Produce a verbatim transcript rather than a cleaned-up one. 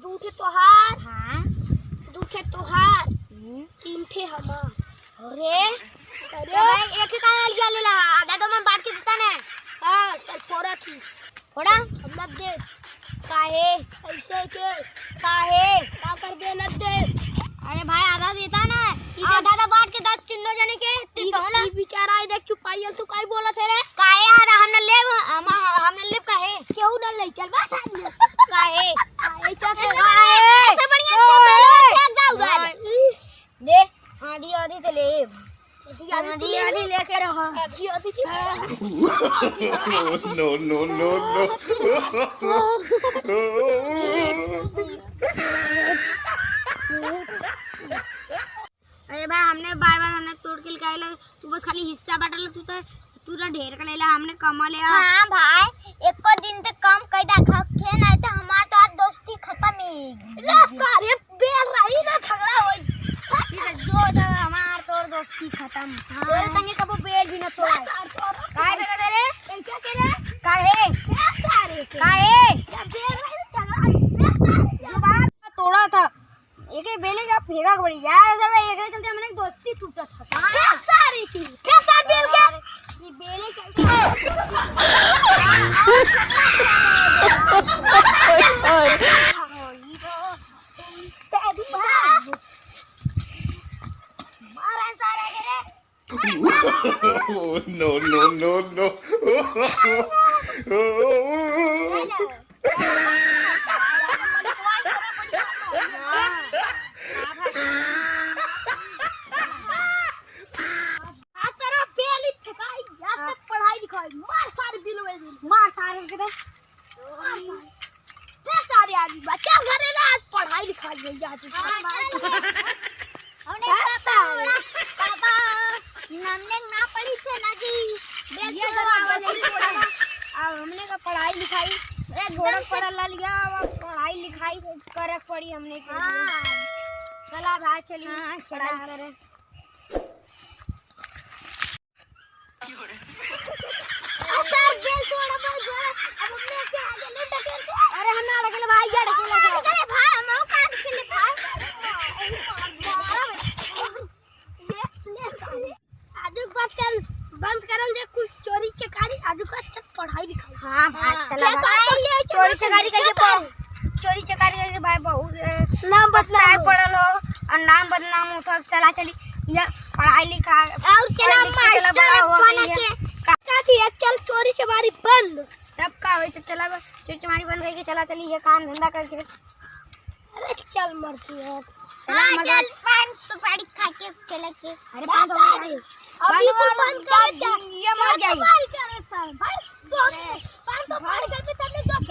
दू ठे तोहार। हाँ। दू ठे तोहार। हम्म। तीन ठे हमार। अरे। अरे। तो भाई, एक ही काहे अलगिया लेला? आधा तो मैं बांट के देता ने। हाँ, चल, फोड़ा थी। फोड़ा? हम मत दे। काहे? ऐसे के? काहे? का करबे, न दे। अरे भाई, आधा देता ना, ई आधा तो बांट के दस तीनों जने के, तू ई, तो होला। ई बेचारा, ई देख, चुपाइल, तू काहे बोलत है रे? काहे यार, हम न लेब, हम, हम न लेब काहे? केहू न ले, चल बस, हम ले। काहे? काहे? चल, चल, काहे? ऐसे बढ़िया, चल, पहले फेंक दे उधर। काहे? दे, आधी आधी तो लेब। आधी आधी आधी लेके रहो। आधी आधी की No, no, no, no। अरे भाई, हमने बार बार हमने तोड़ के लिखाइला, तू बस खाली हिस्सा बांटला, तू तो पूरा ढेर कर लेला, हमने कमा ले। हाँ भाई, एको दिन ते कम कई दा खा के, नहीं तो हमार तो आज दोस्ती खत्म ही। ले सारे बेल रही ना झगड़ा होई। ठीक है, जो तो हमार तोर दोस्ती खत्म। हाँ। तोरे संगे कबो बेल भी ना तोड़े। सार तोर। काय बेटा तेरे? ऐसा के रे? काहे? क्या सारे के? काहे? या बेल रही ना झगड़ा होई। जो बात तोड़ा था, एके बेले का फेंका के पड़ी यार, अगर भाई एकरे चलते हमने दोस्ती टूटत है। हाँ, सारे की। क्या सार बेल के? ये बेले चलते मारा सारे के रे। No, no, no, no। आज सारा बेल ही फेंकाई, आज तक पढ़ाई लिखाई, मार सारे बिलवे बिल। मार सारे के दे। मार सारे। बे सारे आदमी, बच्चा घरे ना, आज पढ़ाई लिखाई नहीं जाती। हाँ, चल। हमने पापा, पापा, हमने ना पढ़ी से ना जी। बेल ये तो जरा आवले बेल पढ़ा। अब हमने का पढ़ाई लिखाई एकदम थोड़ा से पढ़ा ला लिया, अब पढ़ाई लिखाई करे के पड़ी हमने के लिए। हाँ। चला भाई, चलिए, हाँ, पढ़ाई चला। करें। आ, सर, बेल तोड़ा बस, अब हमने के आगे ले ढकेल के। अरे, हम ना ढकेले भाई, ये ढकेला था। अरे भाई, हम और काट के ले भाई। ये ले। आजू के बाद चल, बंद करल जे कुल चोरी चकारी, आजू के बाद चल पढ़ाई लिखाई। हाँ भाई, हाँ। चला भाई। चोरी चकारी करके चोरी चकारी करके भाई बहुत, अ, नाम बदनाम पड़ल हो और नाम बदनाम होत हो। चला चली, ये पढ़ाई लिखा और चला मास्टर बना हो बन के। का थी, चल चोरी चमारी बंद। तब का होई, तब चला चोरी चमारी बंद करके चला चली, ये काम धंधा करके। अरे चल मरती है। चला हाँ, मर चल, पान सुपारी खा के चले के। अरे पान तो मर जाई। अभी कुल बंद कर दे। ये मर जाई। भाई, तू पान तो बंद कर दे, तब